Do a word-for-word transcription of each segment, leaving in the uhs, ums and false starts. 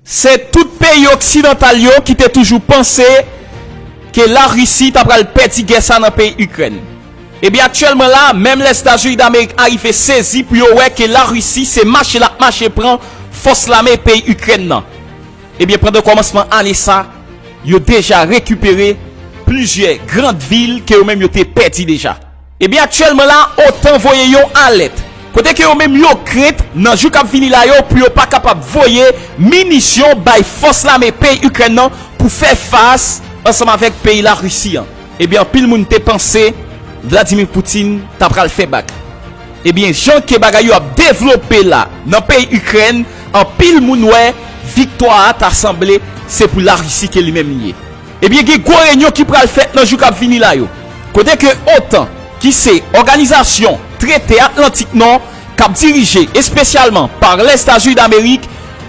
Se tout peyi oksidantal yo ki te toujou panse ke Larisi ta pral pèdi gè sa nan peyi Ikrèn. Ebyen, aktyèlman la, menm Lèzetazini Damerik arive sezi pou yo wè ke Larisi se mache l ap mache pran fòs lame peyi Ikrèn nan. Ebyen, pandan kòmansman ane sa, yo deja rekipere plizyè grann vil ke yo menm yo te pèdi deja. Ebyen, aktyèlman la, OTAN voye yon alèt kote ke yo menm yo krent nan jou k ap vini la yo pou yo pa kapab voye minisyon bay fòs lame peyi Ikrèn nan pou fè fas ansanm avèk peyi Larisi an. Ebyen, anpil moun te panse Vladimir Putin ta pral fè bak. Ebyen, jan ke bagay yo ap devlope la nan peyi Ikrèn, anpil moun wè viktwa a ta sanble se pou Larisi ke li menm li ye. Ebyen, gen gwo reyinyon ki pral fèt nan jou k ap vini la yo, kote ke OTAN, ki se Òganizasyon Trete Atlantik Nò, k ap dirije espesyalman pa Lèzetazini Damerik,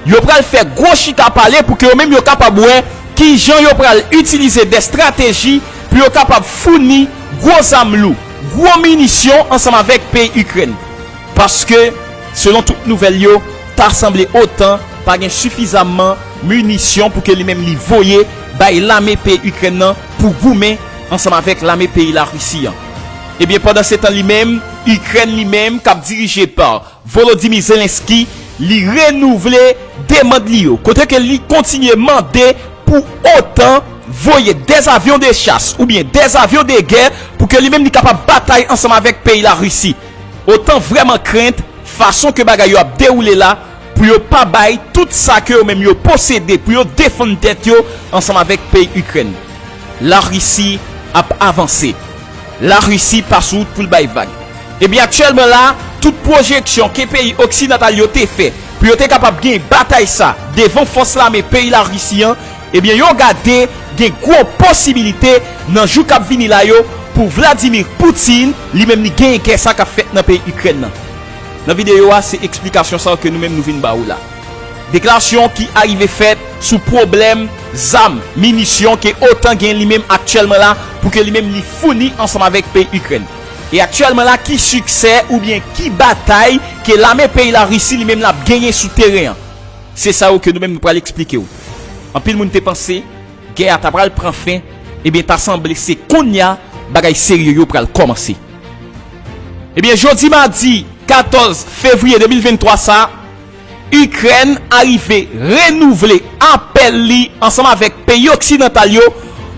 yo pral fè gwo chita pale pou ke yo menm yo kapab wè kijan yo pral itilize de estrateji pou yo kapab founi gwo zam lou, gwo minisyon ansanm avèk peyi Ikrèn. Paske, selon tout nouvèl yo, ta sanble OTAN pa gen sifizamman minisyon pou ke li menm li voye bay lame peyi Ikrèn nan pou goumen ansanm avèk lame peyi Larisi an. Ebyen, pandansetan li menm, Ikrèn li menm, k ap dirije pa Volodymyr Zelensky, li renouvle demann li yo, kote ke li kontinye mande pou OTAN voye de avyon de chas oubyen de avyon de gè pou ke li menm li kapab batay ansanm avèk peyi Larisi. OTAN vrèman krent fason ke bagay yo ap dewoule la pou yo pa bay tout sa ke yo menm yo posede pou yo defann tèt yo ansanm avèk peyi Ikrèn. Larisi ap avanse. Larisi pa sou wout pou l bay vag. Ebyen, aktyèlman la, tout pwojeksyon ke peyi oksidantal yo te fè pou yo te kapab gen batay sa devan fòs lame peyi Larisi an, ebyen, yo gade gen gwo posibilite nan jou k ap vini la yo pou Vladimir Putin li menm li genyen gè sa k ap fèt nan peyi Ikrèn nan. Nan videyo a, se eksplikasyon sa yo ke nou menm nou vin ba ou la. Deklarasyon ki arive fèt sou pwoblèm zam, minisyon ke OTAN gen li menm aktyèlman la pou ke li menm li founi ansanm avèk peyi Ikrèn. E aktyèlman la, ki siksè oubyen ki batay ke lame peyi Larisi li menm l ap genyen sou teren an? Se sa yo ke nou menm nou pral eksplike w. Anpil moun te panse gè a ta pral pran fen, ebyen, ta sanble se kounye a bagay serye yo pral kòmanse. Ebyen, jodi madi katòz fevriye de mil venntwa sa, Ikrèn arive renouvle apèl li ansanm avèk peyi oksidantal yo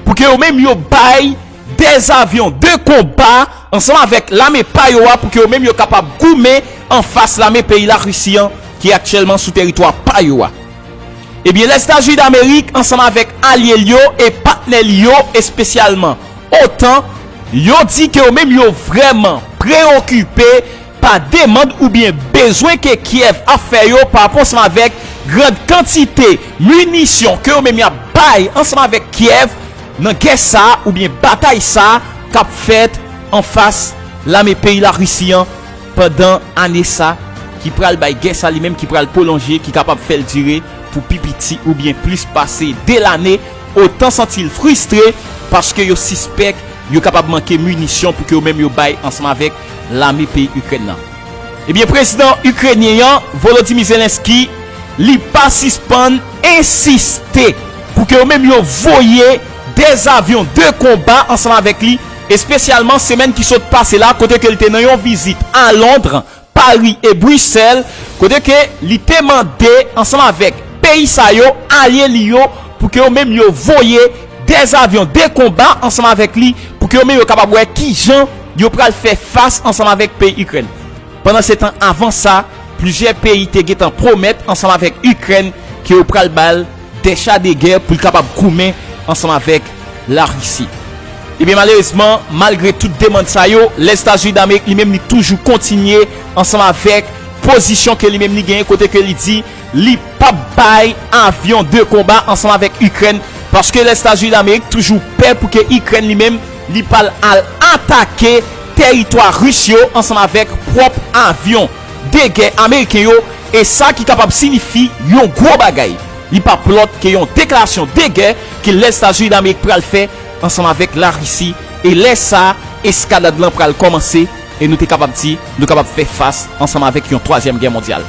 pou ke yo menm yo bay de avyon de konba ansanm avèk lame pa yo a pou ke yo menm yo kapab goumen anfas lame peyi Larisi an ki aktyèlman sou teritwa pa yo a. Ebyen, Lèzetazini Damerik ansanm avèk alye l yo e patnè li yo, espesyalman OTAN, yo di ke yo menm yo vrèman preyokipe pa demann oubyen bezwen ke Kyèv ap fè yo pa rapò ansanm avèk grann kantite minisyon ke yo menm y ap bay ansanm avèk Kyèv nan gè sa a oubyen batay sa a k ap fèt anfas lame peyi Larisi an pandan ane sa ki pral bay gè sa li menm ki pral pwolonje, ki kapab fè l dire pou pi piti oubyen plis pase de lane, OTAN santi l fristre paske yo sispèk yo kapab manke minisyon pou ke yo menm yo bay ansanm avèk lame peyi Ikrèn nan. Ebyen, prezidan ikrenyen an, Volodymyr Zelensky, li pa sispann ensiste pou ke yo menm yo voye de avyon de konba ansanm avèk li, espesyalman semèn ki sot pase la, kote ke li te nan yon vizit a Londres, Paris e Bruxelles, kote ke li te mande ansanm avèk peyi sa yo, alye li yo, pou ke yo menm yo voye de avyon de konba ansanm avèk li, pou ke yo menm yo kapab wè kijan yo pral fè fas ansanm avèk peyi Ikrèn. Pandansetan, avan sa, plizyè peyi te gentan pwomèt ansanm avèk Ikrèn ke yo pral ba l de cha de gè pou l kapab goumen ansanm avèk Larisi. Ebyen, malerezman, malgre tout demann sa yo, Lèzetazini Damerik li menm li toujou kontinye ansanm avèk pozisyon ke li menm li genyen, kote ke li di li p ap bay avyon de konba ansanm avèk Ikrèn, paske Lèzetazini Damerik toujou pè pou ke Ikrèn li menm li pral al atake teritwa ris yo ansanm avèk pwòp avyon de gè ameriken yo, e sa ki kapab siyifi yon gwo bagay. Li p ap lòt ke yon deklarasyon de gè ke Lèzetazini Damerik pral fè ansanm avèk Larisi, e lè sa a, eskalad lan pral kòmanse, e nou te kapab di, nou kapab fè fas ansanm avèk yon twazyèm gè mondyal.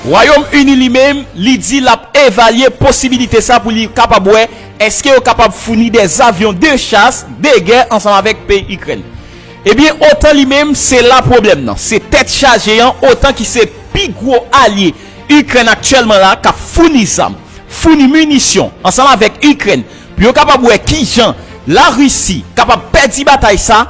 Wayòm Ini li menm, li di l ap evalye posibilite sa pou li kapab wè èske yo kapab founi de avyon de chas de gè ansanm avèk peyi Ikrèn. Ebyen, OTAN li menm, se la pwoblèm nan. Se tèt chaje an, OTAN ki se pi gwo alye Ikrèn aktyèlman la, k ap founi zam, founi minisyon ansanm avèk Ikrèn pou yo kapab wè kijan Larisi kapab pèdi batay sa.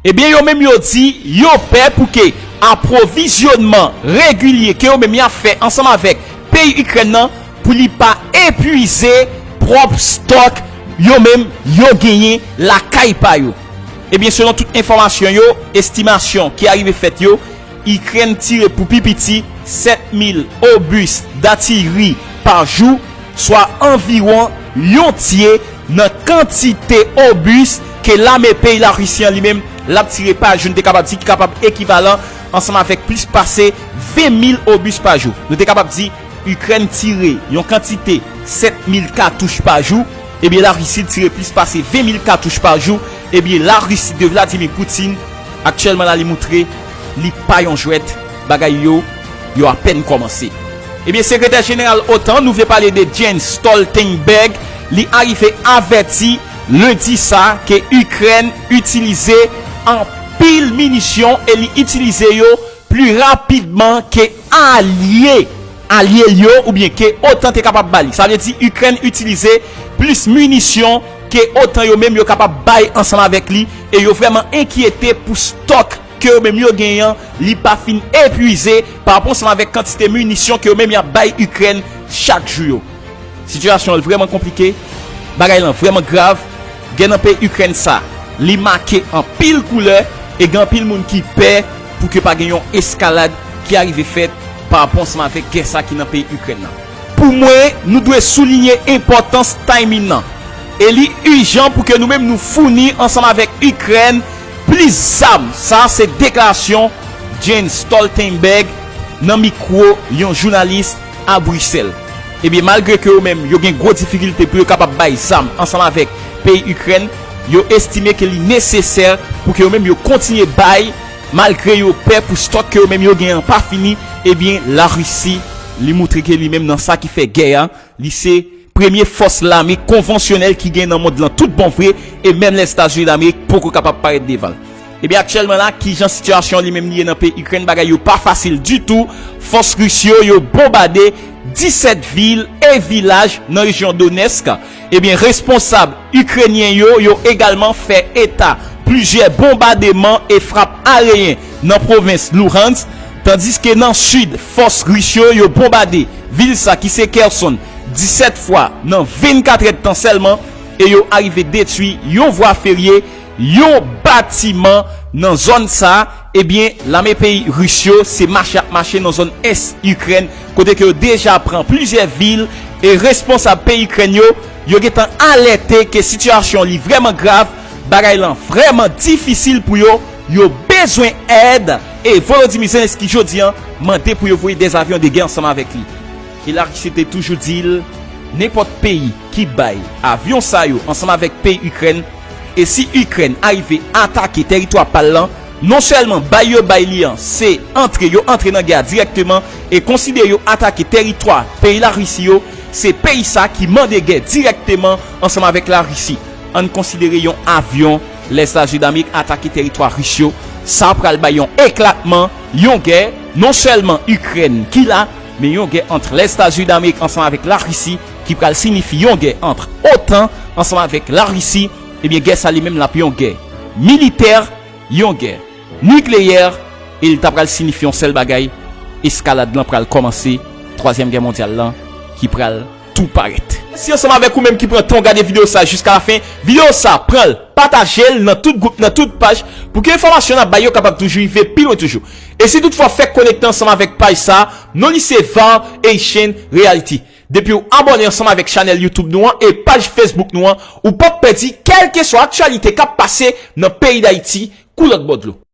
Ebyen, yo menm yo di yo pè pou ke apwovizyònman regilye ke yo menm y ap fè ansanm avèk peyi Ikrèn nan, pou li pa epwize pwòp stòk yo menm yo genyen lakay pa yo. Ebyen, selon tout enfòmasyon yo, estimasyon ki arive fèt yo, Ikrèn tire pou pi piti sèt mil obis datiri pa jou, swa anviwon yon tye nan kantite obis ke lame peyi Larisi an li menm l ap tire pa jou. Nou te kapab di ki kapab ekivalan ansanm avèk plis pase ven mil obis pa jou. Nou te kapab di Ikrèn tire yon kantite sèt mil katouch pa jou, ebyen Larisi tire plis pase ven mil katouch pa jou. Ebyen Larisi de Vladimir Putin aktyèlman la li moutre li pa yon jwèt, bagay yo, yo apèn kòmanse. Ebyen, sekretè jeneral OTAN, nou vle pale de Jens Stoltenberg, li arive avèti lendi sa ke Ikrèn itilize anpil minisyon e li itilize yo pli rapidman ke alye, alye l yo oubyen ke OTAN te kapab ba li. Sa vle di Ikrèn itilize plis minisyon ke OTAN yo menm yo kapab bay ansanm avèk li e yo vrèman enkyete pou stòk ke yo menm yo genyen an, li pa fin epwize pa rapò ansanm avèk kantite minisyon ke yo menm y ap bay Ikrèn chak jou yo. Sitiyasyon an vrèman konplike, bagay lan vrèman grav. Gè nan peyi Ikrèn sa, li make anpil koulè e gen anpil moun ki pè pou ke pa gen yon eskalad ki arive fèt pa rapò ansanm avèk gè sa ki nan peyi Ikrèn nan. Pou mwen, nou dwe soulinye enpòtans timing nan. E li ijan pou ke nou menm nou founi ansanm avèk Ikrèn plis zam. Sa se deklarasyon Jens Stoltenberg nan mikwo yon jounalis a Brisèl. Ebyen, malgre ke yo menm, yo gen gwo difikilte pou yo kapab bay zam ansanm avèk peyi Ikrèn, yo estime ke li nesesè pou ke yo menm yo kontinye bay, malgre yo pè pou stòk ke yo menm yo genyen an pa fini, ebyen, Larisi, li moutre ke li menm nan sa ki fè gè a, li se premye fòs lame konvansyonèl ki gen nan mond lan tout bon vre, e menm Lèzetazini Damerik poko kapab parèt devan l. Ebyen, aktyèlman la, kijan sitiyasyon li menm li ye nan peyi Ikrèn, bagay yo pa fasil ditou. Fòs ris yo, yo bonbade disèt vil e vilaj nan rejyon Donetsk. Ebyen, responsab ikrenyen yo, yo egalman fè eta plizyè bonbademan e frap ayeyen nan pwovens Luhansk, tandiske nan sid, fòs ris yo, yo bonbade vil sa ki se Kherson disèt fwa nan vennkat èdtan sèlman, e yo arive detwi yon vwa ferye, yon batiman nan zòn sa. Ebyen, lame peyi ris yo se mache ap mache nan zòn ès Ikrèn, kote ke yo deja pran plizyè vil, e responsab peyi Ikrèn yo, yo gentan alète ke sitiyasyon li vrèman grav, bagay lan vrèman difisil pou yo, yo bezwen èd, e Volodymyr Zelensky jodi an mande pou yo voye dèz avyon de gè ansanm avèk li. E Larisi te toujou di l, nenpòt peyi ki bay avyon sa yo ansanm avèk peyi Ikrèn, e si Ikrèn arive atake tèritwa pa l lan, non sèlman bay yo bay li an, se antre yo antre nan gè a dirèkteman, e konsidere yo atake tèritwa peyi Larisi yo, se peyi sa ki mande gè dirèkteman ansanm avèk Larisi. Ann konsidere yon avyon Lèzetazini Damerik atake tèritwa ris yo, sa pral bay yon eklatman, yon gè, non sèlman Ikrèn ki la, men yon gè ant Lèzetazini Damerik ansanm avèk Larisi, ki pral siyifi yon gè ant OTAN ansanm avèk Larisi. Ebyen, gè sa li menm l ap yon gè militè, yon gè nikleyè, e l ta pral siyifi yon sèl bagay, eskalad lan pral kòmanse, twazyèm gè mondyal lan ki pral tou parèt. Mèsi ansanm avèk ou menm ki pran tan w gade videyo sa jiska lafen. Videyo sa, pran l, pataje l nan tout gwoup, nan tout paj, pou ke enfòmasyon n ap bay yo kapab toujou rive pi lwen toujou. E si toutfwa w fèk konekte ansanm avèk paj sa, non li se Var Haitian Reality. Depi w abòne ansanm avèk chanèl YouTube nou an e paj Facebook nou an, ou p ap pèdi kèlkeswa aktyalite k ap pase nan peyi Dayiti kou lòt bò dlo.